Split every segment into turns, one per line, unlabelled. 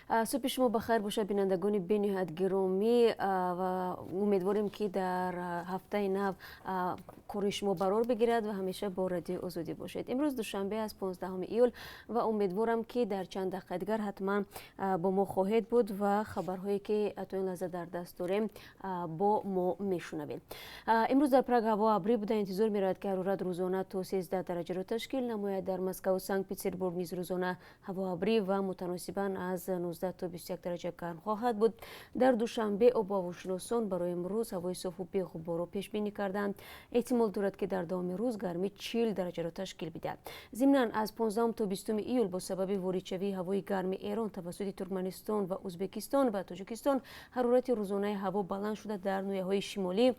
Субҳи шумо ба хайр бошад, бинандагони бениҳоят гиромӣ, ва умедворем, ки дар ҳафтаи нав кори шумо барор бигирад ва ҳамеша бо Радиои Озодӣ бошед. Имрӯз душанбе аст, 15 июл, ва умедворам, ки дар чанд дақиқа дигар ҳатман бо мо хоҳед буд ва хабарҳое, ки то ин лаҳза дар даст дорем, бо мо мешунавед. Имрӯз дар Прага ҳаво абрӣ буда, интизор меравад, ки ҳарорат рӯзона то 13 дараҷаро ташкил намояд. Дар Москаву Санкт Петербург низ рӯзона ҳаво абрӣ ва мутаносибан аз 19 то 21 дараҷа гарм хоҳад буд. Дар Душанбе обуҳавошиносон барои имрӯз ҳавои софу беғуборро пешбинӣ карданд. Эҳтимол дорад, ки дар давоми рӯз гармӣ 40 дараҷаро ташкил бидиҳад. Зимнан, аз 15 то 20 июл бо сабаби воридшавии ҳавои гарми Эрон тавассути Туркманистон ва Ӯзбекистон ба Тоҷикистон ҳарорати рӯзонаи ҳаво баланд шуда, дар ноҳияҳои шимолӣ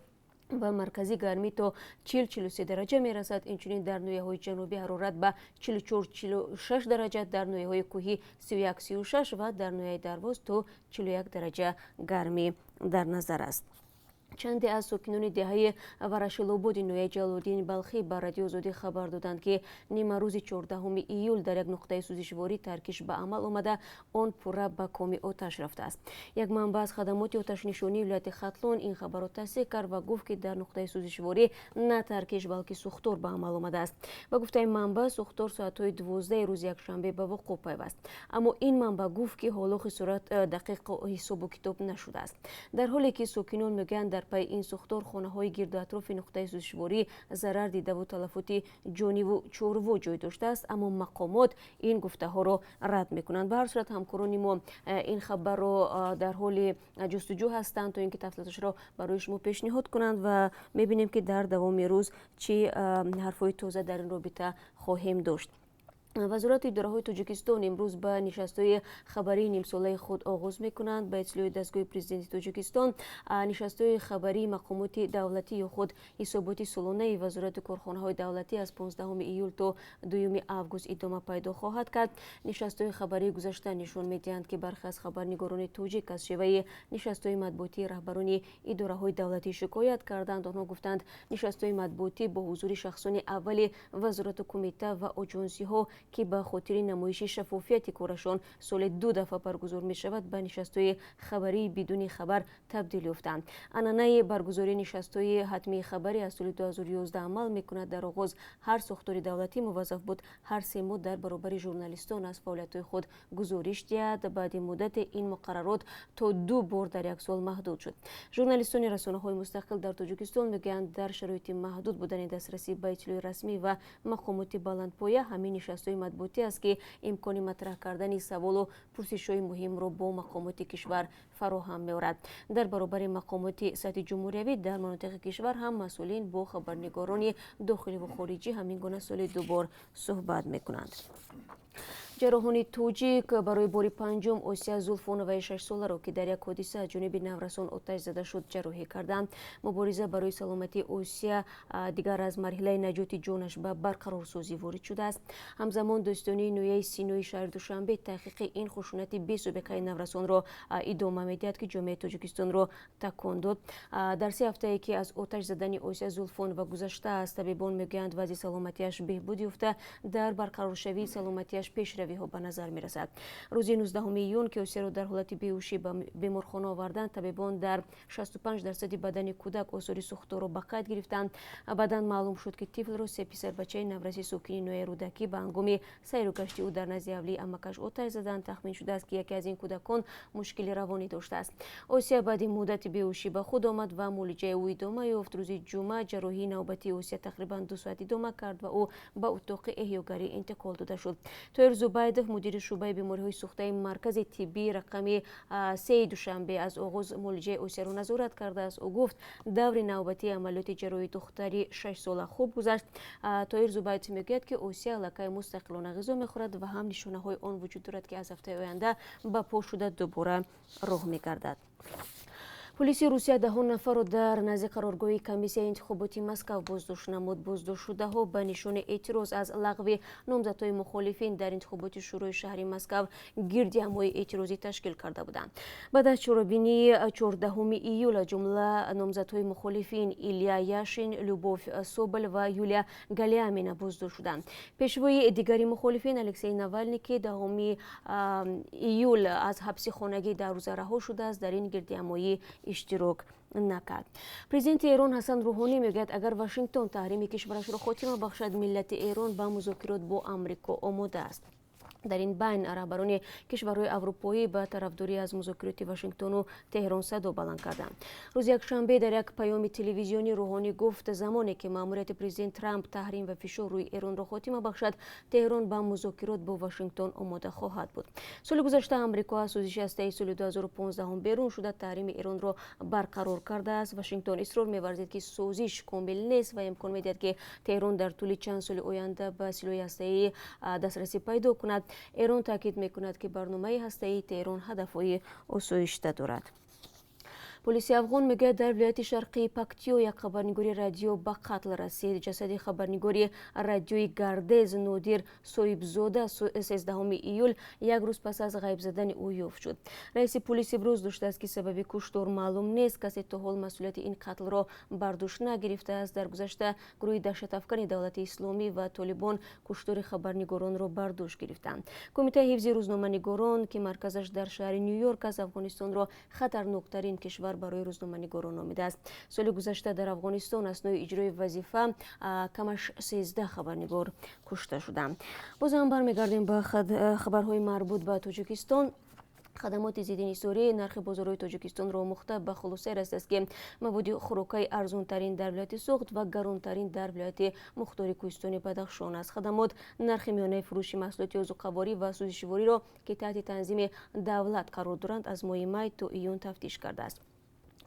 ва марказӣ гармӣ то 40-43 дараҷа мерасад. Инчунин дар ноҳияҳои ҷанубӣ ҳарорат ба 44-46 дараҷа, дар ноҳияҳои кӯҳӣ 31-36 ва дар ноҳияи Дарвоз то 41 дараҷа гармӣ дар назар аст. Чанде аз сокинони деҳаи Варашилободи ноҳияи Ҷалолиддини Балхӣ ба Радиои Озодӣ хабар доданд, ки нимарӯзи 14 июл дар як нуқтаи сӯзишворӣ таркиш ба амал омада, он пурра ба коми оташ рафтааст. Як манбаъ аз хадамоти оташнишонии вилояти Хатлон ин хабарро тасдиқ кард ва гуфт, ки дар нуқтаи сӯзишворӣ на таркиш, балки сӯхтор ба амал омадааст. Ба гуфтаи манбаъ, сӯхтор соатҳои 12-и рӯзи якшанбе ба вуқӯъ пайваст. Аммо ин манбаъ гуфт, ки ҳоло хисорат дақиқ ҳисобу китоб нашудааст. Дар ҳоле ки сокинон мегӯянд, дар пайи ин сӯхтор хонаҳои гирду атрофи нуқтаи сӯзишворӣ зарар дидаву талафоти ҷониву чорво ҷой доштааст, аммо мақомот ин гуфтаҳоро рад мекунанд. Ба ҳар сурат, ҳамкорони мо ин хабарро дар ҳоли ҷустуҷӯ ҳастанд, то ин ки тафсилоташро барои шумо пешниҳод кунанд, ва мебинем, ки дар давоми рӯз чӣ ҳарфҳои тоза дар ин робита хоҳем дошт. Вазорату идораҳои Тоҷикистон имрӯз ба нишастҳои хабарии нимсолаи худ оғоз мекунанд. Ба иттилои дастгоҳи президенти Тоҷикистон, нишастҳои хабарии мақомоти давлатӣ ё худ ҳисоботи солонаи вазорату корхонаҳои давлатӣ аз 15 июл то 2 август идома пайдо хоҳад кард. Нишастҳои хабарии гузашта нишон медиҳанд, ки бархе аз хабарнигорони тоҷик аз шеваи нишастҳои матбуотии раҳбарони идораҳои давлатӣ шикоят карданд. Онҳо гуфтанд, нишастҳои матбуотӣ бо ҳузури шахсони аввали вазорату кумита ва оҷонсиҳо, ки ба хотири намоиши шаффофияти корашон соли ду дафъа баргузор мешавад, ба нишастҳои хабарии бидуни хабар табдил ёфтанд. Анъанаи баргузории нишастҳои ҳатмии хабарӣ аз соли 2011 амал мекунад. Дар оғоз ҳар сохтори давлатӣ муваззаф буд ҳар 3 моҳ дар баробари журналистон аз фаъолиятҳои худ гузориш диҳад. Баъди муддате ин муқаррарот то ду бор дар як сол маҳдуд шуд. Журналистони расонаҳои мустақил дар Тоҷикистон мегӯянд, дар шароити маҳдуд будани дастрасӣ ба иттилои расмӣ ва мақомоти баландпоя ҳамин нишастҳои матбуотӣ аст, ки имкони матраҳ кардани саволу пурсишҳои муҳимро бо мақомоти кишвар фароҳам меорад. Дар баробари мақомоти сатҳи ҷумҳуриявӣ, дар манотиқи кишвар ҳам масъулин бо хабарнигорони дохиливу хориҷӣ ҳамин гуна соли ду бор суҳбат мекунанд. Ҷарроҳони тоҷик барои бори панҷум Осия Зулфоноваи 6-соларо, ки дар як ҳодиса аз ҷониби наврасон оташ зада шуд, ҷарроҳӣ карданд. Мубориза барои саломатии Осия дигар аз марҳилаи наҷоти ҷонаш ба барқарорсозӣ ворид шудааст. Ҳамзамон, додситонии ноҳияи Синои шаҳри Душанбе таҳқиқи ин хушунати бесобиқаи наврасонро идома медиҳад, ки ҷомеаи Тоҷикистонро такон дод. Дар 3 ҳафтае, ки аз оташ задани Осия Зулфонова гузаштааст, табибон мегӯянд, вазъи саломатиаш беҳбуд ёфта, дар барқароршавии саломатиаш пешравиҳо ба назар мерасад. Рӯзи 19 июн, ки Осияро дар ҳолати беҳушӣ ба беморхона оварданд, табибон дар 65 дарсади бадани кӯдак осори сӯхторро ба қайд гирифтанд. Баъдан маълум шуд, ки тифлро се писарбачаи навраси сокини ноҳияи Рӯдакӣ ба ҳангоми сайру гашти ӯ дар назди ҳавлии амакаш оташ заданд. Тахмин шудааст, ки яке аз ин кӯдакон мушкили равонӣ доштааст. Осия баъди муддати беҳушӣ ба худ омад ва муолиҷаи ӯ идома ёфт. Рӯзи ҷумъа ҷарроҳии навбатии Осия тақрибан 2 соат идома кард ва ӯ ба утоқи эҳёгарӣ интиқол дода шуд. Тоҳир Зубайдов, мудири шӯъбаи бемориҳои сӯхтаи маркази тиббии рақами сеи Душанбе, аз оғоз муолиҷаи Осияро назорат кардааст. Ӯ гуфт, даври навбатии амалиёти ҷарроҳии духтари 6-сола хуб гузашт. Тоҳир Зубайдов мегӯяд, ки Осия аллакай мустақилона ғизо мехӯрад ва ҳам нишонаҳои он вуҷуд дорад, ки аз ҳафтаи оянда ба по шуда, дубора роҳ мегардад. Полиси Русия даҳон нафарро дар назди қароргоҳи комиссияи интихоботи Москав боздошт намуд. Боздоштшудаҳо ба нишони эътироз аз лағви номзадҳои мухолифин дар интихоботи Шӯрои шаҳри Москав гирдиҳамои эътирозӣ ташкил карда буданд. Баъд аз чорабинии 14 июл, аз ҷумла номзадҳои мухолифин Илья Яшин, Любовь Соболь ва Юлия Галямина боздошт шуданд. Пешвои дигари мухолифин Алексей Навални, ки 10 июл аз ҳабси хонагӣ дар рӯза раҳо шудааст, дар ин гирдиҳамоӣ иштирок накард. Президенти Эрон Ҳасан Рӯҳонӣ мегӯяд, агар Вашингтон таҳрими кишварашро хотима бахшад, миллати Эрон ба музокирот бо Амрико омода аст. Дар ин байн раҳбарони кишварҳои аврупоӣ ба тарафдорӣ аз музокироти Вашингтону Теҳрон садо баланд карданд. Рӯзи якшанбе дар як паёми телевизионӣ Рӯҳонӣ гуфт, замоне ки маъмурияти президент Трамп таҳрим ва фишор рӯи Эронро хотима бахшад, Теҳрон ба музокирот бо Вашингтон омода хоҳад буд. Соли гузашта Амрико аз созиши ҳастаи соли 2015 берун шуда, таҳрими Эронро барқарор кардааст. Вашингтон исрор меварзид, ки созиш комил нест ва имкон медиҳад, ки Теҳрон дар тӯли чанд соли оянда ба силоҳи ҳастаӣ дастрасӣ пайдо кунад. Эрон таъкид мекунад, ки барномаи ҳастаии Теҳрон ҳадафҳои осоишта дорад. Полиси афғон мегӯяд, дар вилояти шарқии Пактиё як хабарнигори радио ба қатл расид. Ҷасади хабарнигори радиои Гардез Нодир Соибзода 13 июл, як рӯз пас аз ғайб задани ӯ, ёфт шуд. Раиси полис иброз доштааст, ки сабаби куштор маълум нест, касе то ҳол масъулияти ин қатлро бар дӯш нагирифтааст. Дар гузашта гурӯҳи даҳшатафкани Давлати Исломӣ ва Толибон куштори хабарнигоронро бар дӯш гирифтанд. Кумитаи ҳифзи рӯзноманигорон, ки марказаш дар шаҳри Ню Йорк аст, Афғонистонро хатарноктарин кишвар барои рӯзноманигорон номидааст. Соли гузашта дар Афғонистон аснои иҷрои вазифа камаш 13 хабарнигор кушта шуданд. Бозам бармегардем ба хабарҳои марбут ба Тоҷикистон. Хадамоти зидди инҳисории нархи бозорҳои Тоҷикистонро омӯхта, ба хулосае расидааст, ки маводи хӯрокаи арзонтарин дар вилояти Суғд ва гаронтарин дар вилояти мухтори кӯҳистони Бадахшон аст. Хадамот нархи миёнаи фурӯши маҳсулоти озуқаворӣ ва сӯзишвориро, ки таҳти танзими давлат қарор доранд, аз моҳи май то июн тафтиш кардааст.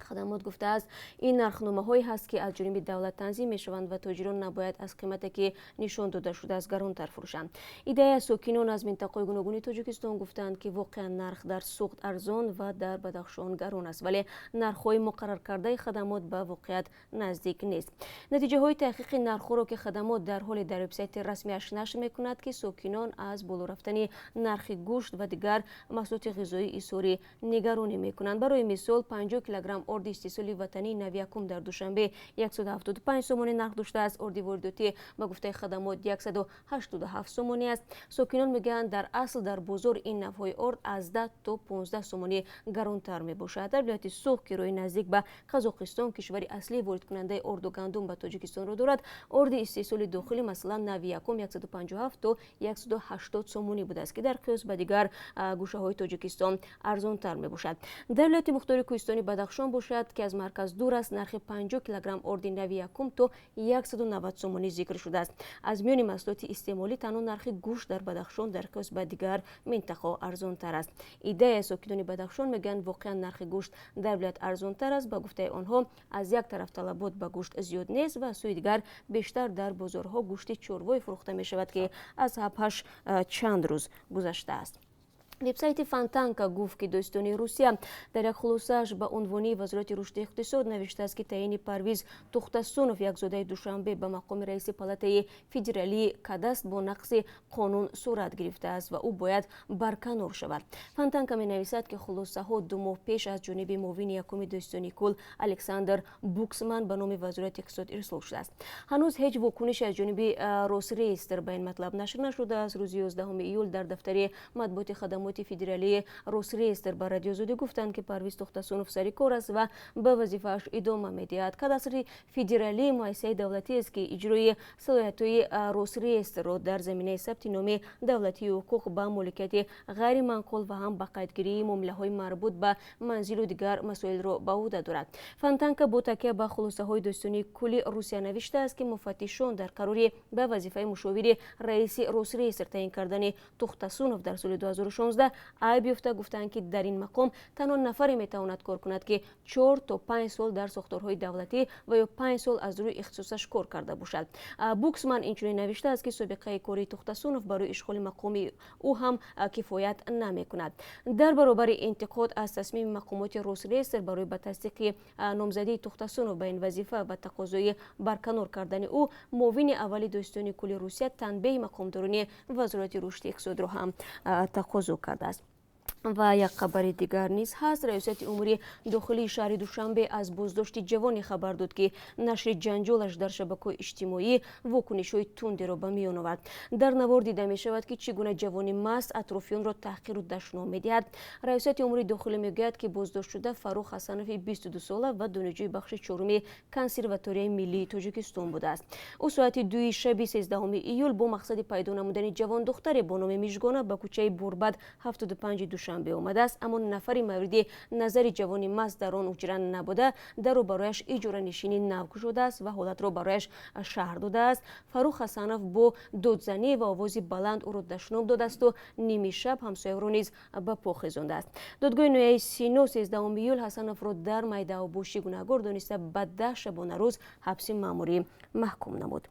Хадамот гуфтааст, ин нархномаҳое ҳаст, ки аз ҷониби давлат танзим мешаванд ва тоҷирон набояд аз қимате, ки нишон дода шудааст, гаронтар фурӯшанд. Иддаи аз сокинон аз минтақаҳои гуногуни Тоҷикистон гуфтаанд, ки воқеан нарх дар Суғд арзон ва дар Бадахшон гарон аст, вале нархҳои муқарраркардаи хадамот ба воқеият наздик нест. Натиҷаҳои таҳқиқи нархҳоро, ки хадамот дар ҳоле дар вебсайти расмиаш нашр мекунад, ки сокинон аз боло рафтани нархи гӯшт ва дигар маҳсулоти ғизоӣ изҳори нигаронӣ мекунанд. Барои мисол, 50 килограмм орди истеҳсоли ватании нави якум дар Душанбе 175 сомонӣ нарх доштааст. Орди воридотӣ, ба гуфтаи хадамот, 187 сомонӣ аст. Сокинон мегӯянд, дар асл дар бозор ин навъҳои орд аз 10 то 15 сомонӣ гаронтар мебошад. Дар вилояти Суғд, ки роҳи наздик ба Қазоқистон, кишвари аслии воридкунандаи орду гандум ба Тоҷикистонро дорад, орди истеҳсоли дохилӣ, масалан нави якум, 157 то 180 сомонӣ будааст, ки дар қиёс ба дигар гӯшаҳои Тоҷикистон арзонтар мебошад. Дар вилояти мухтори кӯҳистони Бадахшон бошад, ки аз марказ дур аст, нархи 50 килограмм орди нави якум то 190 сомонӣ зикр шудааст. Аз миёни маҳсулоти истеъмолӣ танҳо нархи гӯшт дар Бадахшон дар қиёс ба дигар минтақаҳо арзонтар аст. Иддаи сокинони Бадахшон мегӯянд, воқеан нархи гӯшт дар вилоят арзонтар аст. Ба гуфтаи онҳо, аз як тараф талабот ба гӯшт зиёд нест ва аз сӯи дигар бештар дар бозорҳо гӯшти чорвое фурӯхта мешавад, ки аз ҳабҳаш чанд рӯз гузаштааст. Вебсайти Фонтанка гуфт, ки додситонии Русия дар як хулосааш ба унвони Вазорати рушди иқтисод навиштааст, ки таъини Парвиз Тухтасунов, якзодаи Душанбе, ба мақоми раиси Палатаи федералии кадастр бо нақзи қонун сурат гирифтааст ва ӯ бояд барканор шавад. Фонтанка менависад, ки хулосаҳо 2 моҳ пеш аз ҷониби муовини якуми додситонии кул Александр Буксман ба номи Вазорати иқтисод ирсол шудааст. Ҳанӯз ҳеҷ вокунише аз ҷониби Росреестр ба ин матлаб нашр нашудааст. Рӯзи 11 июл дар дафтари матбуоти хадамоти федералии Росреестр ба Радиои Озодӣ гуфтанд, ки Парвиз Тухтасунов сари кор аст ва ба вазифааш идома медиҳад. Кадастри федералӣ муассисаи давлатиест, ки иҷрои салоҳиятҳои Росреестрро дар заминаи сабти номи давлатии ҳуқуқ ба моликияти ғайриманқул ва ҳам ба қайдгирии муомилаҳои марбут ба манзилу дигар масоилро ба ӯҳда дорад. Фонтанка бо такя ба хулосаҳои додситонии кулли Русия навиштааст, ки муфаттишон дар қарори ба вазифаи мушовири раиси Росреестр таъин кардани Тухтасунов дар соли 2016 2016 айб ёфта, гуфтаанд, ки дар ин мақом танҳо нафаре метавонад кор кунад, ки 4 то 5 сол дар сохторҳои давлатӣ ва ё 5 сол аз рӯи ихтисосаш кор карда бошад. Буксман инчунин навиштааст, ки собиқаи кории Тухтасунов барои ишғоли мақоми ӯ ҳам кифоят намекунад. Дар баробари интиқод аз тасмими мақомоти Росреестр барои ба тасдиқи номзадии Тухтасунов ба ин вазифа ва тақозои барканор кардани ӯ, муовини аввали Додситони кулли Русия танбеҳи мақомдорони Вазорати рушди иқтисодро ҳам тақозо кардааст. Ва як хабари дигар низ ҳаст. Раёсати умури дохилии шаҳри Душанбе аз боздошти ҷавоне хабар дод, ки нашри ҷанҷолаш дар шабакаҳои иҷтимоӣ вокунишҳои тундеро ба миён овард. Дар навор дида мешавад, ки чӣ гуна ҷавони маст атрофиёнро таҳқиру дашном медиҳад. Раёсати умури дохилӣ мегӯяд, ки боздоштшуда Фаррух Ҳасанови 22сола ва донишҷӯи бахши чоруми Консерваторияи миллии Тоҷикистон будааст. Ӯ соати 2-и шаби 13 июл бо мақсади пайдо намудани ҷавондухтаре бо номи Мижгона ба кӯчаи Бурбад 75 Душанбе омадааст, аммо нафари мавриди назари ҷавони маст дар он ҳуҷра набуда, даро барояш иҷоранишини нав кушодааст ва ҳолатро барояш шарҳ додааст. Фаррух Ҳасанов бо додзанӣ ва овози баланд ӯро дашном додаасту ними шаб ҳамсояро низ ба по хезондааст. Додгоҳи ноҳияи Сино 13 июл Ҳасановро дар майдаобошӣ гунаҳгор дониста, ба 10 шабонарӯз ҳабси маъмурӣ маҳкум намуд.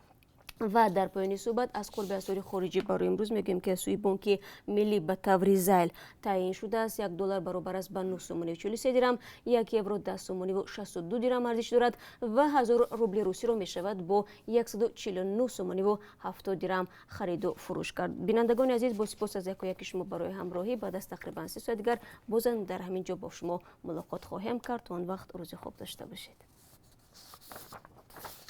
Ва дар поёни суҳбат аз қурби асъори хориҷӣ барои имрӯз мегӯем, ки аз сӯи Бонки Миллӣ ба таври зайл таъйин шудааст. 1 доллар баробар аст ба 9 сомонию 43 дирам, 1 евро 10 сомониву 62 дирам арзиш дорад ва 1000 рубли русиро мешавад бо 149 сомониву 70 дирам хариду фурӯш кард. Бинандагони азиз, бо сипос аз яку яки шумо барои ҳамроҳӣ. Баъд аз тақрибан 3 соат дигар бозам дар ҳамин ҷо бо шумо мулоқот хоҳем кард. То он вақт рӯзи хуб дошта бошед.